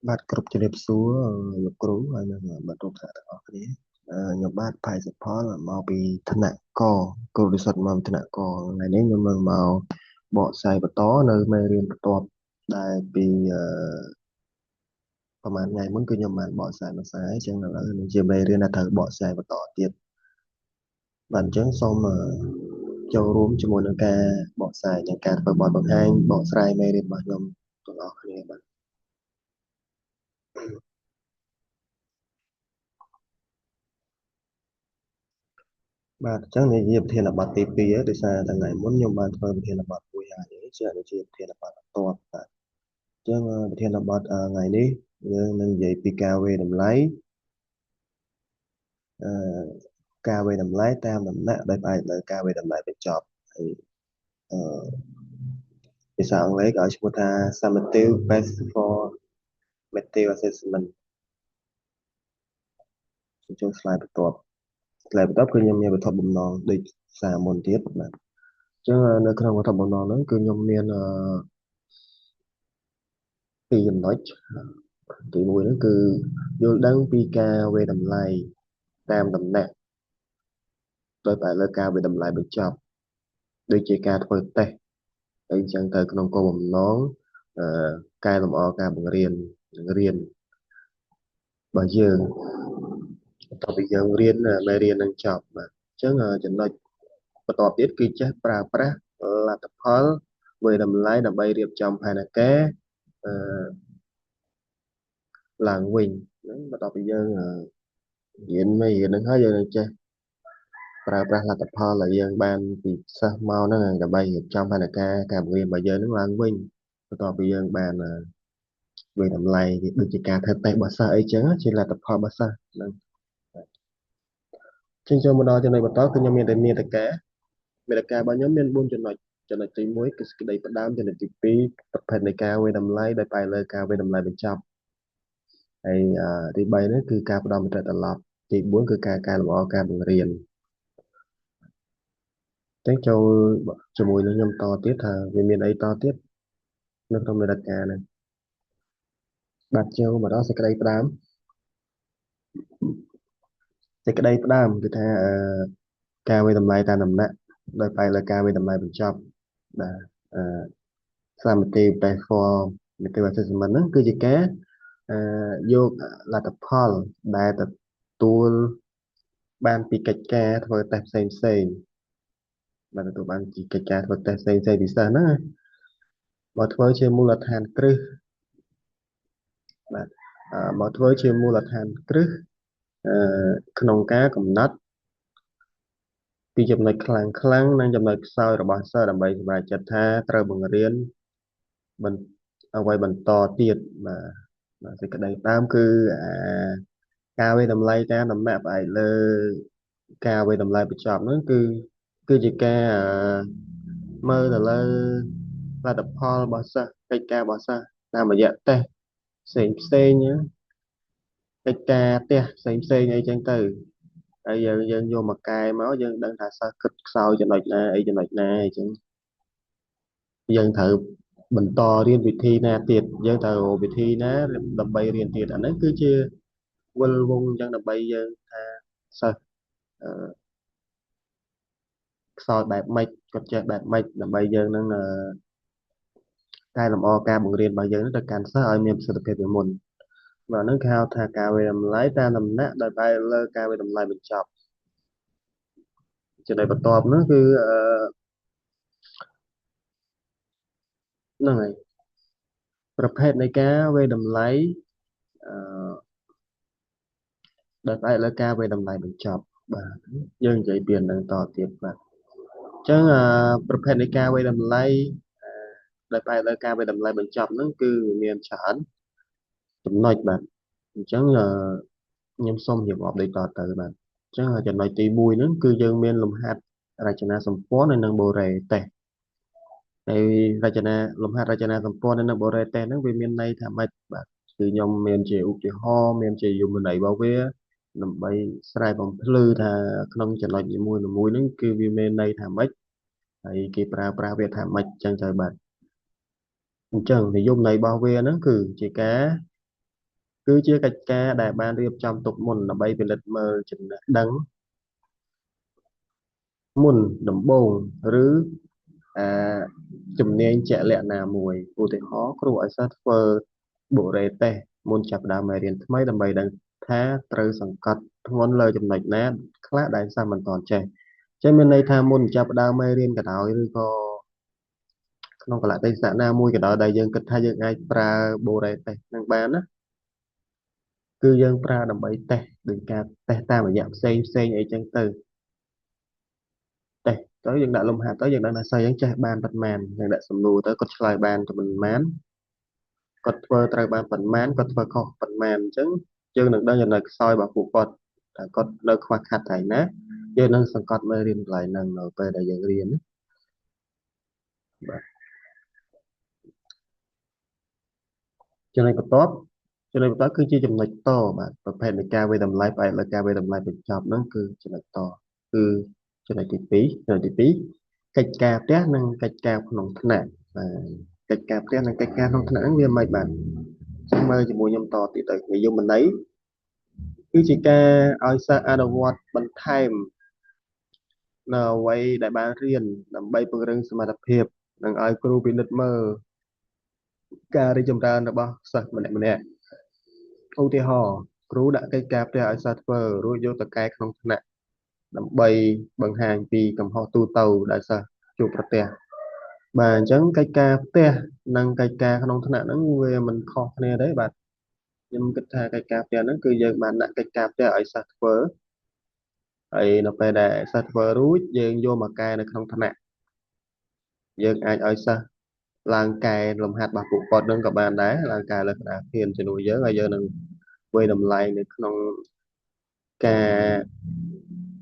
បាទគ្រប់ជំរាបសួរលោកគ្រូហើយនិងមិត្តរួមថ្នាក់ទាំងអស់គ្នាខ្ញុំបាទផៃសុផលមកពីថ្នាក់កគ្រូនិស្សិតមកពីថ្នាក់កថ្ងៃនេះខ្ញុំនឹងមកបកស្រាយបន្តនៅមេរៀនបន្ទាប់ដែលពីប្រហែលថ្ងៃមុនគឺខ្ញុំបានបកស្រាយមួយខ្សែអញ្ចឹងឥឡូវនឹងជាមេរៀនដែលត្រូវបកស្រាយបន្តទៀតបាទអញ្ចឹងសូមចូលរួមជាមួយនឹងការបកស្រាយនិងការធ្វើបទបង្ហាញបកស្រាយមេរៀនរបស់ខ្ញុំទាំងអស់គ្នាបាទបាទអញ្ចឹងនេះជាប្រធានបទទី2ដោយសារថ្ងៃមុនខ្ញុំបានធ្វើប្រធានបទមួយហើយជានេះជាប្រធានបទបន្ទាប់បាទអញ្ចឹងប្រធានបទថ្ងៃនេះយើងនឹងនិយាយពីការវេតម្លៃអឺការវេតម្លៃតាមដំណាក់ដែលផ្អែកលើការវេតម្លៃបញ្ចប់ហើយអឺភាសាអង់គ្លេសគេឲ្យឈ្មោះថា Summative Best Formative Assessment ចូល slide បន្ទាប់ slide បន្ទាប់គឺខ្ញុំមានវត្ថុបំណងដូចសារមុនទៀតបាទអញ្ចឹងនៅក្នុងវត្ថុបំណងហ្នឹងគឺខ្ញុំមានពីរចំណុចទី1ហ្នឹងគឺយល់ដឹងពីការវេតម្លៃតាមដំណាក់ដោយផ្អែកលើការវេតម្លៃបញ្ចប់ដូចជាការធ្វើតេស្តអីចឹងទៅក្នុងគោលបំណងកែលម្អការបង្រៀននិងរៀនរបស់យើងបន្ទាប់ពីយើងរៀនមេរៀននឹងចប់បាទអញ្ចឹងចំណុចបន្ទាប់ទៀតគឺចេះប្រើប្រាស់លទ្ធផលវេតម្លៃដើម្បីរៀបចំផែនការអឺឡើងវិញហ្នឹងបន្ទាប់ពីយើងរៀនមេរៀនហ្នឹងហើយយើងនឹងចេះប្រើប្រាស់លទ្ធផលដែលយើងបានពីសិស្សមកហ្នឹងដើម្បីរៀបចំផែនការការបង្រៀនរបស់យើងហ្នឹងឡើងវិញបន្ទាប់ពីយើងបានវេតម្លៃដូចជាការធ្វើតេស្តរបស់សិស្សអីចឹងជាលទ្ធផលរបស់សិស្សហ្នឹងចឹងចូលមកដល់ចំណុចបន្តគឺខ្ញុំមានតែមេតិកាមេតិការបស់ខ្ញុំមាន4ចំណុចចំណុចទី1គឺសេចក្តីផ្ដើមចំណុចទី2ប្រភេទនៃការវេតម្លៃដោយផ្អែកលើការវេតម្លៃបញ្ចប់ហើយទី3នេះគឺការផ្ដល់មតិត្រឡប់ទី4គឺការកែលម្អការបង្រៀនចឹងចូលជាមួយនឹងខ្ញុំតទៀតថាវាមានអីតទៀតនៅក្នុងមេតិកាហ្នឹងបាទចូលមកដល់សេចក្តីផ្ដើមសេចក្តីផ្ដើមគឺថាការវេតម្លៃតាមដំណាក់ដោយផ្អែកលើការវេតម្លៃបញ្ចប់បាទអឺ Summative Best Formative Assessment ហ្នឹងគឺជាការយកលទ្ធផលដែលទទួលបានពីកិច្ចការធ្វើតេស្តផ្សេងផ្សេងបាទទទួលបានពីកិច្ចការធ្វើតេស្តផ្សេងផ្សេងពីសិស្សហ្នឹងមកធ្វើជាមូលដ្ឋានគ្រឹះបាទមកធ្វើជាមូលដ្ឋានគ្រឹះក្នុងការកំណត់ពីចំណុចខ្លាំងខ្លាំងនិងចំណុចខ្សោយរបស់សិស្សដើម្បីសម្រេចចិត្តថាត្រូវបង្រៀនអ្វីបន្តទៀតបាទបាទសេចក្តីដើមគឺអាការវេតម្លៃតាមដំណាក់ផ្អែកលើការវេតម្លៃបញ្ចប់ហ្នឹងគឺជាការមើលទៅលើលទ្ធផលរបស់សិស្សកិច្ចការរបស់សិស្សតាមរយៈតេស្តផ្សេងផ្សេងកិច្ចការផ្ទះផ្សេងផ្សេងអីចឹងទៅហើយយើងយកមកកែមកយើងដឹងថាសិស្សគិតខ្សោយចំណុចណាអីចំណុចណាអីចឹងយើងត្រូវបន្តរៀនវិធីណាទៀតយើងត្រូវរកវិធីណាដើម្បីរៀនទៀតអាហ្នឹងគឺជាវិលវងអញ្ចឹងដើម្បីយើងថាសិស្សអឺខ្សោយបែបម៉េចគាត់ចេះបែបម៉េចដើម្បីយើងនឹងកែលម្អការបង្រៀនរបស់យើងទៅកាន់សិស្សឲ្យមានប្រសិទ្ធភាពជាងមុនបាទហ្នឹងគេហៅថាការវេតម្លៃតាមដំណាក់ដោយផ្អែកលើការវេតម្លៃបញ្ចប់ចំណុចបន្ទាប់ហ្នឹងគឺហ្នឹងហើយប្រភេទនៃការវេតម្លៃអឺដោយផ្អែកលើការវេតម្លៃបញ្ចប់បាទយើងនិយាយពីនឹងតទៀតបាទអញ្ចឹងប្រភេទនៃការវេតម្លៃដោយផ្អែកលើការវេតម្លៃបញ្ចប់ហ្នឹងគឺមានច្រើនចំណុចបាទអញ្ចឹងខ្ញុំសូមរៀបរាប់ដូចតទៅបាទអញ្ចឹងចំណុចទី1ហ្នឹងគឺយើងមានលំហាត់រចនាសម្ព័ន្ធនិងបូរេតេស្តហើយរចនាលំហាត់រចនាសម្ព័ន្ធនិងបូរេតេស្តហ្នឹងវាមានន័យថាម៉េចបាទគឺខ្ញុំមានជាឧទាហរណ៍មានជាយមន័យរបស់វាដើម្បីស្រាយបំភ្លឺថាក្នុងចំណុចនីមួយៗហ្នឹងគឺវាមានន័យថាម៉េច ហើយគេប្រើប្រាស់វាថាម៉េចចឹងទៅបាទអញ្ចឹងនិយមន័យរបស់វាហ្នឹងគឺជាកិច្ចការដែលបានរៀបចំទុកមុនដើម្បីពិនិត្យមើលចំណេះដឹងមុនដំបូងឬអាជំនាញជាក់លាក់ណាមួយឧទាហរណ៍គ្រូឲ្យសិស្សធ្វើបុរេតេស្តមុនចាប់ផ្ដើមមេរៀនថ្មីដើម្បីដឹងថាត្រូវសង្កត់ធ្ងន់លើចំណុចណាខ្លះដែលសិស្សមិនទាន់ចេះចឹងមានន័យថាមុនចាប់ផ្ដើមមេរៀនក៏ដោយឬក៏ក្នុងកលៈទេសៈណាមួយក៏ដោយដែលយើងគិតថាយើងអាចប្រើបុរេតេស្តនឹងបានណាគឺយើងប្រើដើម្បីតេស្តដោយការតេស្តតាមរយៈផ្សេងផ្សេងអីចឹងទៅតេស្តទៅយើងដាក់លំហាត់ទៅយើងដឹងថាសិស្សយើងចេះបានប៉ុន្មានយើងដាក់សំណួរទៅគាត់ឆ្លើយបានប៉ុន្មានគាត់ធ្វើត្រូវបានប៉ុន្មានគាត់ធ្វើខុសប៉ុន្មានអញ្ចឹងយើងនឹងដឹងចំណុចខ្សោយរបស់ពួកគាត់ថាគាត់នៅខ្វះខាតកន្លែងណាយើងនឹងសង្កត់មេរៀនកន្លែងហ្នឹងនៅពេលដែលយើងរៀនណាបាទចំណុចបន្ទាប់ចំណុចបន្ទាប់គឺជាចំណុចតបាទប្រភេទនៃការវាយតម្លៃផ្អែកលើការវាយតម្លៃបញ្ចប់ហ្នឹងគឺចំណុចតគឺចំណុចទី2ចំណុចទី2កិច្ចការផ្ទះនិងកិច្ចការក្នុងថ្នាក់បាទកិច្ចការផ្ទះនិងកិច្ចការក្នុងថ្នាក់ហ្នឹងវាមិនបាទសូមមើលជាមួយខ្ញុំតទៀតទៅនិយមន័យគឺជាការឲ្យសិស្សអនុវត្តបន្ថែមនៅអ្វីដែលបានរៀនដើម្បីពង្រឹងសមត្ថភាពនិងឲ្យគ្រូពិនិត្យមើលការរីកចម្រើនរបស់សិស្សម្នាក់ម្នាក់ឧទាហរណ៍គ្រូដាក់កិច្ចការផ្ទះឲ្យសិស្សធ្វើរួចយកទៅកែក្នុងថ្នាក់ដើម្បីបង្ហាញពីកំហុសទូទៅដែលសិស្សជួបប្រទះបាទអញ្ចឹងកិច្ចការផ្ទះនិងកិច្ចការក្នុងថ្នាក់ហ្នឹងវាមិនខុសគ្នាទេបាទខ្ញុំគិតថាកិច្ចការផ្ទះហ្នឹងគឺយើងបានដាក់កិច្ចការផ្ទះឲ្យសិស្សធ្វើហើយនៅពេលដែលសិស្សធ្វើរួចយើងយកមកកែនៅក្នុងថ្នាក់យើងអាចឲ្យសិស្សឡើងកែលំហាត់របស់ពួកគាត់នឹងក៏បានដែរឡើងកែលើក្តារខៀនជំនួយយើងហើយយើងនឹងវាយតម្លៃនៅក្នុងការ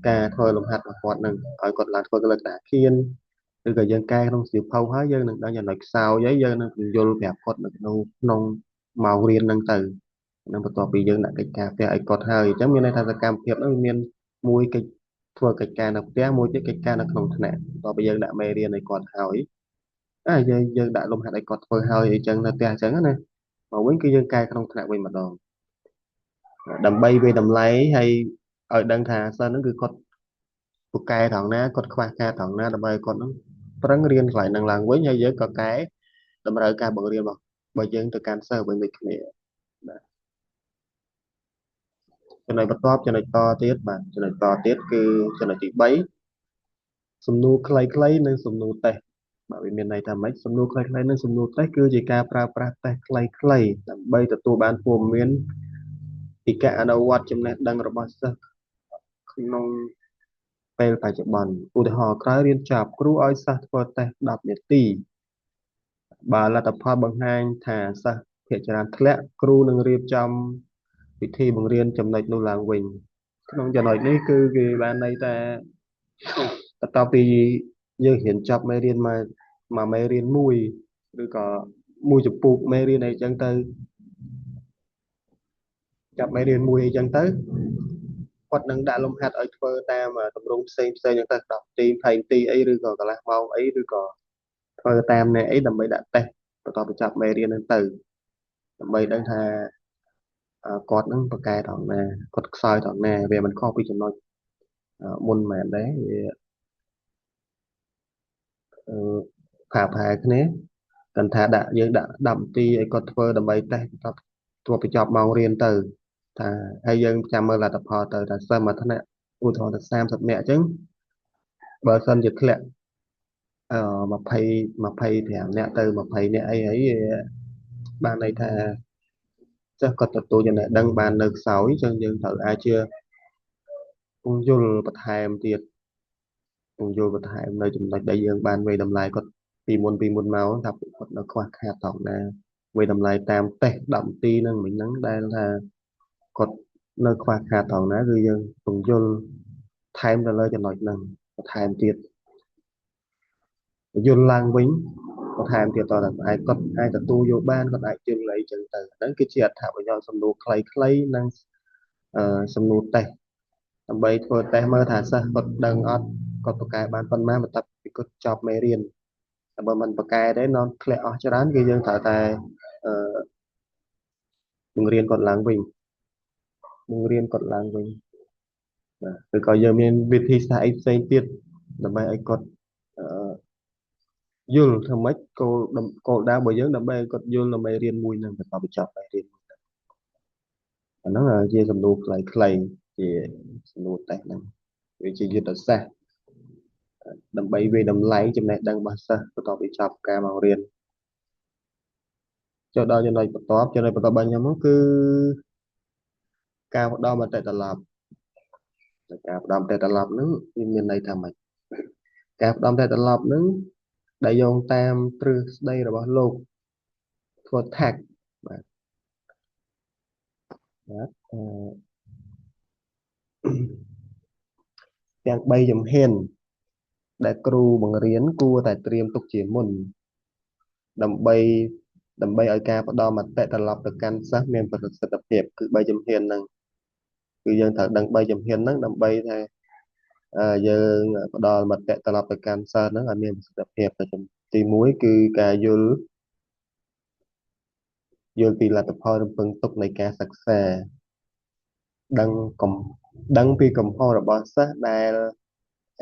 ការធ្វើលំហាត់របស់គាត់នឹងឲ្យគាត់ឡើងធ្វើលើក្តារខៀនឬក៏យើងកែក្នុងសៀវភៅហើយយើងនឹងដឹងចំណុចខ្សោយហើយយើងនឹងពន្យល់ប្រាប់គាត់នៅក្នុងក្នុងម៉ោងរៀនហ្នឹងទៅនឹងបន្ទាប់ពីយើងដាក់កិច្ចការផ្ទះឲ្យគាត់ហើយអញ្ចឹងមានន័យថាសកម្មភាពហ្នឹងវាមានមួយកិច្ចធ្វើកិច្ចការនៅផ្ទះមួយទៀតកិច្ចការនៅក្នុងថ្នាក់បន្ទាប់ពីយើងដាក់មេរៀនឲ្យគាត់ហើយអាយើងដាក់លំហាត់ឲ្យគាត់ធ្វើហើយអីចឹងនៅផ្ទះអញ្ចឹងណាមកវិញគឺយើងកែក្នុងថ្នាក់វិញម្ដងដើម្បីវាយតម្លៃហើយឲ្យដឹងថាសិស្សហ្នឹងគឺគាត់ពូកែត្រង់ណាគាត់ខ្វះខាតត្រង់ណាដើម្បីឲ្យគាត់ហ្នឹងប្រឹងរៀនកន្លែងហ្នឹងឡើងវិញហើយយើងក៏កែតម្រូវការបង្រៀនរបស់យើងទៅកាន់សិស្សវិញដូចគ្នាបាទចំណុចបន្ទាប់ចំណុចតទៀតបាទចំណុចតទៀតគឺចំណុចទី3សំណួរខ្លីៗនិងសំណួរតេស្តបាទវាមានន័យថាម៉េចសំណួរខ្លីៗនិងសំណួរតេស្តគឺជាការប្រើប្រាស់តេស្តខ្លីៗដើម្បីទទួលបានព័ត៌មានពីការអនុវត្តចំណេះដឹងរបស់សិស្សក្នុងពេលបច្ចុប្បន្នឧទាហរណ៍ក្រោយរៀនចប់គ្រូឲ្យសិស្សធ្វើតេស្ត10នាទីបើលទ្ធផលបង្ហាញថាសិស្សភាគច្រើនធ្លាក់គ្រូនឹងរៀបចំពិធីបង្រៀនចំណុចនោះឡើងវិញក្នុងចំណុចនេះគឺគេបានន័យថាបន្ទាប់ពីយើងរៀនចប់មេរៀនមកមេរៀនមួយឬក៏មួយចម្ពោះមេរៀនអីចឹងទៅចាប់មេរៀនមួយអីចឹងទៅគាត់នឹងដាក់លំហាត់ឲ្យធ្វើតាមទម្រង់ផ្សេងផ្សេងចឹងទៅ10នាទី20នាទីអីឬក៏កន្លះម៉ោងអីឬក៏ធ្វើតាមអ្នកអីដើម្បីដាក់តេស្តបន្ទាប់ពីចប់មេរៀនហ្នឹងទៅដើម្បីដឹងថាគាត់នឹងប្រកែត្រង់ណាគាត់ខ្សោយត្រង់ណាវាមិនខុសពីចំណុចមុនមែនដែរវាអឺផាផែគ្នាគាត់ថាដាក់យើងដាក់10នាទីឲ្យគាត់ធ្វើដើម្បីតេស្តបន្ទាប់ទោះបញ្ចប់ម៉ោងរៀនទៅថាហើយយើងចាំមើលលទ្ធផលទៅថាសិស្សមួយថ្នាក់ឧទាហរណ៍ថា30នាក់អញ្ចឹងបើសិនជាធ្លាក់អឺ20 25នាក់ទៅ20នាក់អីអីបានន័យថាសិស្សគាត់ទទួលចំណេះដឹងបាននៅខ្សោយអញ្ចឹងយើងត្រូវអាចជាពង្យល់បន្ថែមទៀតពង្យល់បន្ថែមនៅចំណុចដែលយើងបានវាយតម្លៃគាត់ពីមុនមកថាពួកគាត់នៅខ្វះខាតត្រង់ណាវាយតម្លៃតាមតេស្ត10នាទីហ្នឹងមិញហ្នឹងដែលថាគាត់នៅខ្វះខាតត្រង់ណាគឺយើងពង្យល់ថែមទៅលើចំណុចហ្នឹងបន្ថែមទៀតយល់ឡើងវិញបន្ថែមទៀតតើអាចគាត់អាចទទួលយកបានគាត់អាចយល់អីចឹងទៅហ្នឹងគឺជាអត្ថប្រយោជន៍សំណួរខ្លីៗនិងសំណួរតេស្តដើម្បីធ្វើតេស្តមើលថាសិស្សគាត់ដឹងអត់គាត់ប្រកែបានប៉ុន្មានបន្ទាប់ពី គាត់ចប់មេរៀនតែបើមិនប្រកែទេនាំធ្លាក់អស់ច្រើនគឺយើងត្រូវតែអឺបង្រៀនគាត់ឡើងវិញបង្រៀនគាត់ឡើងវិញបាទឬក៏យើងមានវិធីសាស្ត្រអីផ្សេងទៀតដើម្បីឲ្យគាត់អឺយល់ធ្វើម៉េចគោលដៅរបស់យើងដើម្បីឲ្យគាត់យល់ដើម្បីរៀនមួយនឹងបន្តបញ្ចប់មេរៀនអាហ្នឹងជាសំណួរខ្លីៗជាសំណួរតេស្តហ្នឹងវាជាយុទ្ធសាស្ត្រដើម្បីវាយតម្លៃចំណេះដឹងរបស់សិស្សបន្ទាប់ពីចប់ការមករៀនចូលដល់ចំណុចបន្ទាប់ចំណុចបន្ទាប់របស់ខ្ញុំហ្នឹងគឺការផ្ដល់មតិត្រឡប់ការផ្ដល់មតិត្រឡប់ហ្នឹងវាមានន័យថាម៉េចការផ្ដល់មតិត្រឡប់ហ្នឹងដែលយោងតាមទ្រឹស្ដីរបស់លោកធ្វើថាក់បាទបាទអឺទាំង3ជំហានដែលគ្រូបង្រៀនគួរតែត្រៀមទុកជាមុនដើម្បីដើម្បីឲ្យការផ្ដល់មតិត្រឡប់ទៅកាន់សិស្សមានប្រសិទ្ធភាពគឺ3ជំហានហ្នឹងគឺយើងត្រូវដឹង3ជំហានហ្នឹងដើម្បីថាយើងផ្ដល់មតិត្រឡប់ទៅកាន់សិស្សហ្នឹងឲ្យមានប្រសិទ្ធភាពទៅទី1គឺការយល់ពីលទ្ធផលរំពឹងទុកនៃការសិក្សាដឹងកំដឹងពីកំហុសរបស់សិស្សដែល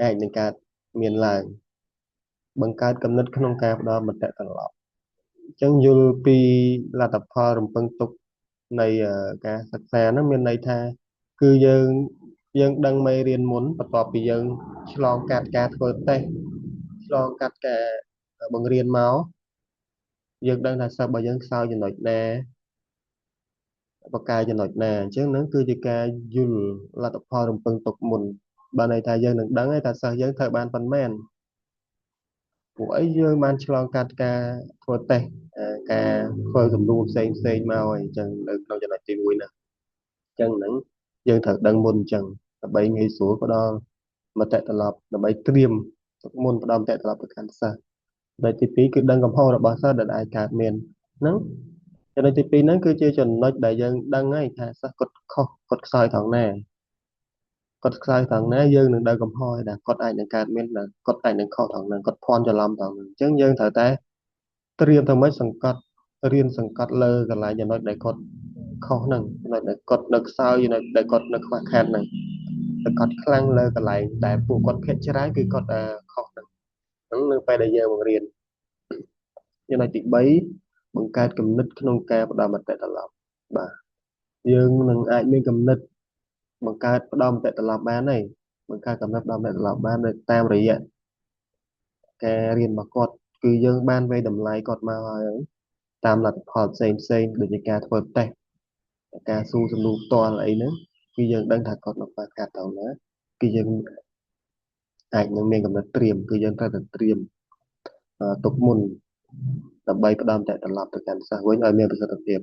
អាចនឹងកើតមានឡើងបង្កើតគំនិតក្នុងការផ្ដល់មតិត្រឡប់អញ្ចឹងយល់ពីលទ្ធផលរំពឹងទុកនៃការសិក្សាហ្នឹងមានន័យថាគឺយើងដឹងមេរៀនមុនបន្ទាប់ពីយើងឆ្លងកាត់ការធ្វើតេស្តឆ្លងកាត់ការបង្រៀនមកយើងដឹងថាសិស្សរបស់យើងខ្សោយចំណុចណាបកកាយចំណុចណាអញ្ចឹងហ្នឹងគឺជាការយល់លទ្ធផលរំពឹងទុកមុនបានន័យថាយើងនឹងដឹងហើយថាសិស្សយើងធ្វើបានប៉ុន្មានពួកអីយើងបានឆ្លងកាត់ការធ្វើតេស្តការធ្វើសំណួរផ្សេងផ្សេងមកហើយអញ្ចឹងនៅក្នុងចំណុចទី1ហ្នឹងអញ្ចឹងហ្នឹងយើងត្រូវដឹងមុនអញ្ចឹងដើម្បីងាយស្រួលផ្ដល់មតិត្រឡប់ដើម្បីត្រៀមទុកមុនផ្ដល់មតិត្រឡប់ទៅកាន់សិស្សចំណុចទី2គឺដឹងកំហុសរបស់សិស្សដែលអាចកើតមានហ្នឹងចំណុចទី2ហ្នឹងគឺជាចំណុចដែលយើងដឹងហើយថាសិស្សគាត់ខុសគាត់ខ្សោយថងណាគាត់ខ្សោយថងណាយើងនឹងដឹងកំហុសហើយដែលគាត់អាចនឹងកើតមានដែលគាត់អាចនឹងខុសថងហ្នឹងគាត់ភ័ន្តច្រឡំថងហ្នឹងអញ្ចឹងយើងត្រូវតែត្រៀមធ្វើម៉េចសង្កត់រៀនសង្កត់លើកន្លែងចំណុចដែលគាត់ខុសហ្នឹងចំណុចដែលគាត់នៅខ្សោយចំណុចដែលគាត់នៅខ្វះខាតហ្នឹងសង្កត់ខ្លាំងលើកន្លែងដែលពួកគាត់ភាគច្រើនគឺគាត់ខុសហ្នឹងហ្នឹងនៅពេលដែលយើងបង្រៀនចំណុចទី3បង្កើតគំនិតក្នុងការផ្ដល់មតិត្រឡប់បាទយើងនឹងអាចមានគំនិតបង្កើតផ្ដល់មតិត្រឡប់បានហើយបង្កើតគំនិតផ្ដល់មតិត្រឡប់បាននៅតាមរយៈការរៀនរបស់គាត់គឺយើងបានវាយតម្លៃគាត់មកហើយតាមលទ្ធផលផ្សេងផ្សេងដូចជាការធ្វើតេស្តការសួរសំណួរផ្ទាល់អីហ្នឹងគឺយើងដឹងថាគាត់នៅខ្វះខាតត្រង់ណាគឺយើងអាចនឹងមានកំណត់ត្រៀមគឺយើងត្រូវតែត្រៀមទុកមុនដើម្បីផ្ដល់មតិត្រឡប់ទៅកាន់សិស្សវិញឲ្យមានប្រសិទ្ធភាព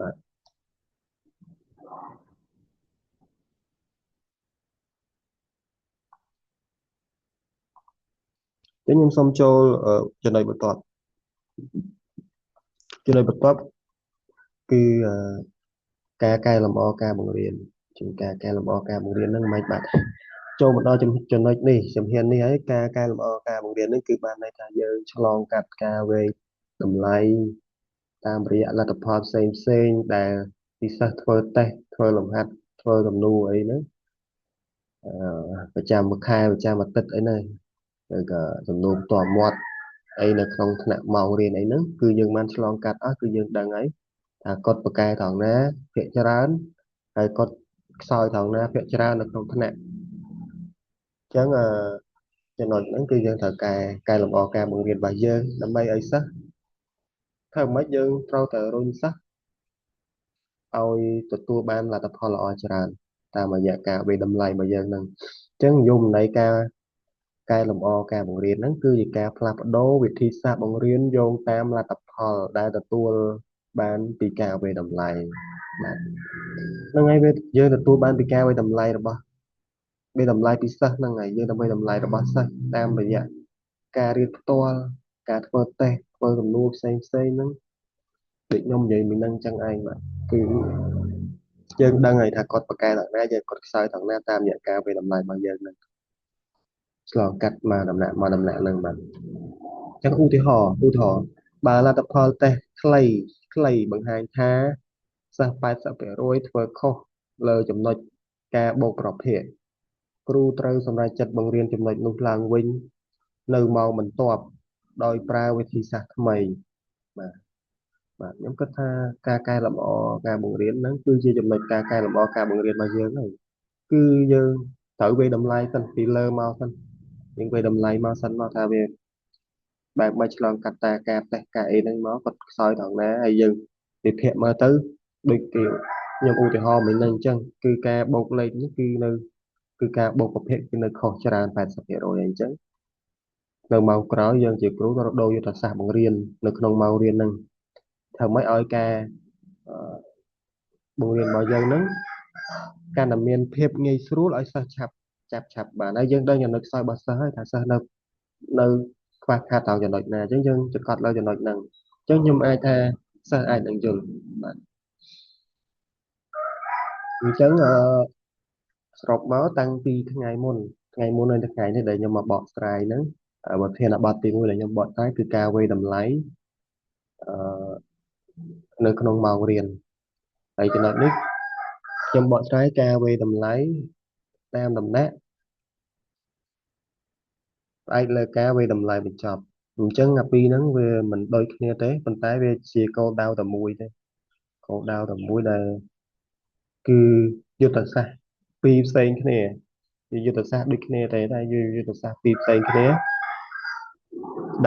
បាទចឹងខ្ញុំសូមចូលចំណុចបន្ទាប់ចំណុចបន្ទាប់គឺការកែលម្អការបង្រៀនជាការកែលម្អការបង្រៀនហ្នឹងមិនបាទចូលមកដល់ចំណុចនេះជំហាននេះហើយការកែលម្អការបង្រៀននេះគឺបានន័យថាយើងឆ្លងកាត់ការវែកតម្លៃតាមរយៈលទ្ធផលផ្សេងផ្សេងដែលពិសេសធ្វើតេស្តធ្វើលំហាត់ធ្វើសំណួរអីហ្នឹងប្រចាំមួយខែប្រចាំអាទិត្យអីហ្នឹងឬក៏សំណួរផ្ទាល់មាត់អីនៅក្នុងថ្នាក់ម៉ោងរៀនអីហ្នឹងគឺយើងបានឆ្លងកាត់អស់គឺយើងដឹងហើយថាគាត់ប្រកែត្រង់ណាភាគច្រើនហើយគាត់ខ្សោយត្រង់ណាភាគច្រើននៅក្នុងថ្នាក់អញ្ចឹងចំណុចហ្នឹងគឺយើងត្រូវកែលម្អការបង្រៀនរបស់យើងដើម្បីឲ្យសិស្សធ្វើម៉េចយើងត្រូវតែរុញសិស្សឲ្យទទួលបានលទ្ធផលល្អច្រើនតាមរយៈការវាយតម្លៃរបស់យើងហ្នឹងអញ្ចឹងនិយមន័យការកែលម្អការបង្រៀនហ្នឹងគឺជាការផ្លាស់ប្ដូរវិធីសាស្ត្របង្រៀនយោងតាមលទ្ធផលដែលទទួលបានពីការវាយតម្លៃបាទហ្នឹងហើយវាយើងទទួលបានពីការវាយតម្លៃរបស់វាតម្លៃពីសិស្សហ្នឹងហើយយើងដើម្បីតម្លៃរបស់សិស្សតាមរយៈការរៀនផ្ទាល់ការធ្វើតេស្តធ្វើសំណួរផ្សេងផ្សេងហ្នឹងដូចខ្ញុំនិយាយមិញហ្នឹងអញ្ចឹងឯងបាទគឺ យើងដឹងហើយថាគាត់ប្រកែដល់ណាយើងគាត់ខ្សោយដល់ណាតាមរយៈការវាតម្លៃរបស់យើងហ្នឹងឆ្លងកាត់មកដំណាក់មកដំណាក់ហ្នឹងបាទអញ្ចឹងឧទាហរណ៍បើលទ្ធផលតេស្តខ្លីខ្លីបង្ហាញថាសិស្ស80%ធ្វើខុសលើចំណុចការបូកប្រភេទគ្រូត្រូវសម្រេចចិត្តបង្រៀនចំណុចនោះឡើងវិញនៅម៉ោងបន្ទាប់ដោយប្រើវិធីសាស្ត្រថ្មីបាទបាទខ្ញុំគិតថាការកែលម្អការបង្រៀនហ្នឹងគឺជាចំណុចការកែលម្អការបង្រៀនរបស់យើងហើយគឺយើងត្រូវវាយតម្លៃសិនពីលើមកសិនយើងវាយតម្លៃមកសិនមកថាវាបែបមកឆ្លងកាត់តាការតេស្តការអីហ្នឹងមកគាត់ខ្សោយត្រង់ណាហើយយើងវិភាគមើលទៅដូចគេខ្ញុំឧទាហរណ៍មិញហ្នឹងអញ្ចឹងគឺការបូកលេខនេះគឺនៅគឺការបូកប្រភេទគឺនៅខុសច្រើន80%អញ្ចឹងនៅម៉ោងក្រោយយើងជាគ្រូត្រូវដូរយុទ្ធសាស្ត្របង្រៀននៅក្នុងម៉ោងរៀនហ្នឹងធ្វើម៉េចឲ្យការបង្រៀនរបស់យើងហ្នឹងកាន់តែមានភាពងាយស្រួលឲ្យសិស្សឆាប់ចាប់ឆាប់បានហើយយើងដឹងចំណុចខ្សោយរបស់សិស្សហើយថាសិស្សនៅខ្វះខាតត្រង់ចំណុចណាអញ្ចឹងយើងចង្កត់លើចំណុចហ្នឹងអញ្ចឹងខ្ញុំអាចថាសិស្សអាចនឹងយល់បាទអញ្ចឹងអឺសរុបមកតាំងពីថ្ងៃមុនថ្ងៃមុននៅថ្ងៃនេះដែលខ្ញុំមកបកស្រាយហ្នឹងប្រធានបទទី1ដែលខ្ញុំបកស្រាយគឺការវាយតម្លៃអឺនៅក្នុងម៉ោងរៀនហើយចំណុចនេះខ្ញុំបកស្រាយការវាយតម្លៃតាមដំណាក់ផ្អែកលើការវាយតម្លៃបញ្ចប់អញ្ចឹងអាពីរហ្នឹងវាមិនដូចគ្នាទេប៉ុន្តែវាជាគោលដៅតែមួយទេគោលដៅតែមួយដែលគឺយុទ្ធសាស្ត្រពីរផ្សេងគ្នាជាយុទ្ធសាស្ត្រដូចគ្នាទេតែយុទ្ធសាស្ត្រពីរផ្សេងគ្នា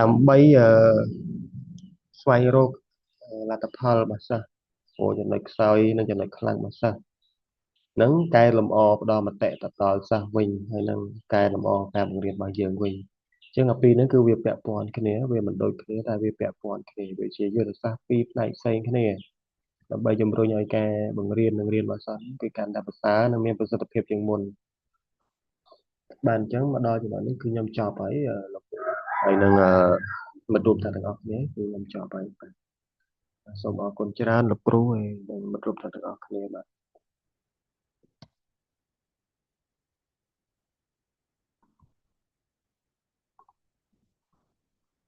ដើម្បីអឺស្វែងរកលទ្ធផលរបស់សិស្សព្រោះចំណុចខ្សោយនិងចំណុចខ្លាំងរបស់សិស្សនឹងកែលម្អផ្ដល់មតិទៅដល់សិស្សវិញហើយនឹងកែលម្អការបង្រៀនរបស់យើងវិញអញ្ចឹងអាពីរហ្នឹងគឺវាពាក់ព័ន្ធគ្នាវាមិនដូចគ្នាតែវាពាក់ព័ន្ធគ្នាវាជាយុទ្ធសាស្ត្រពីរផ្នែកផ្សេងគ្នាដើម្បីជំរុញឲ្យការបង្រៀននិងរៀនរបស់សិស្សគឺកាន់តែប្រសើរនិងមានប្រសិទ្ធភាពជាងមុនបាទអញ្ចឹងមកដល់ចំណុចនេះគឺខ្ញុំចប់ហើយលោកគ្រូហើយនឹងមិត្តរួមថ្នាក់ទាំងអស់គ្នាគឺខ្ញុំចប់ហើយបាទសូមអរគុណច្រើនលោកគ្រូហើយនិងមិត្តរួមថ្នាក់ទាំងអស់គ្នាបាទ។